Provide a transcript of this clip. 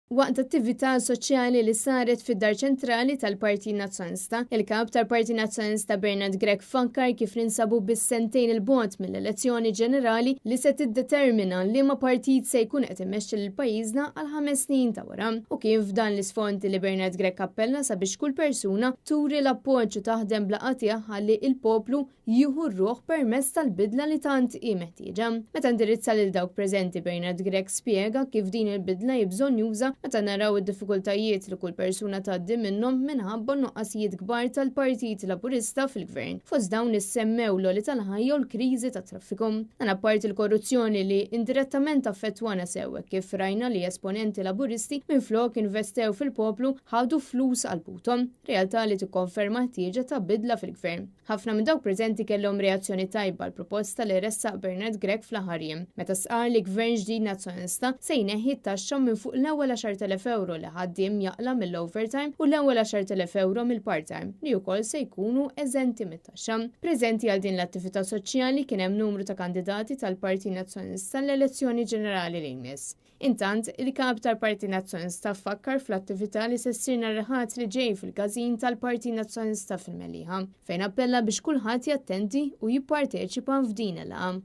Waqt attività soċjali li saret fid-Dar Ċentrali tal-Partit Nazzjonalista, il-Kap tal-Partit Nazzjonalista Bernard Grech fakkar kif ninsabu biss sentejn 'il bogħod mill-elezzjoni ġenerali li se tiddetermina liema partit se jkun qed imexxi lil pajjiżna għal ħames snin ta' wara. U kien f'dan l-isfond li Bernard Grech appella sabiex kull persuna turi l-appoġġ u taħdem bla qatigħ ħalli il-poplu jieħu r-ruħ permezz tal-bidla li tant hi meħtieġa. Meta indirizza lil dawk preżenti, Bernard Grech spjega kif din il-bidla hi bżonnjuża meta naraw id-diffikultajiet li kull persuna tgħaddi minnhom minħabba n-nuqqasijiet kbar tal-Partit Laburista fil-Gvern. Fost dawn issemmew l-għoli tal-ħajja u l-kriżi tat-traffiku. Dan apparti l-korruzzjoni li indirettament affettwana sew hekk kif rajna li esponenti Laburisti minflok investew fil-poplu ħadu flus għal buthom, realtà li tikkonferma ħtieġa ta' bidla fil-Gvern. Ħafna minn dawk preżenti kellhom reazzjoni tajba għall-proposta li ressaq Bernard Grech fl-aħħar jiem, meta stqarr li Gvern ġdid Nazzjonalista se jneħħi t-taxxa minn fuq l-ewwel 10,000 ewro li ħaddiem jaqla' mill-overtime u l-ewwel 10,000 ewro mill-part-time li wkoll se jkunu eżenti mit-taxxa. Preżenti għal din l-attività soċjali kien hemm numru ta' kandidati tal-Partit Nazzjonalista għall-elezzjoni ġenerali li jmiss. Intant, il-Kap tal-Partit Nazzjonalista fakkar fl-attività li se ssir nhar il-Ħadd li ġej fil-każin tal-Partit Nazzjonalista fil-Mellieħa, fejn appella biex kulħadd jattendi u jipparteċipa f'din il-laqgħa.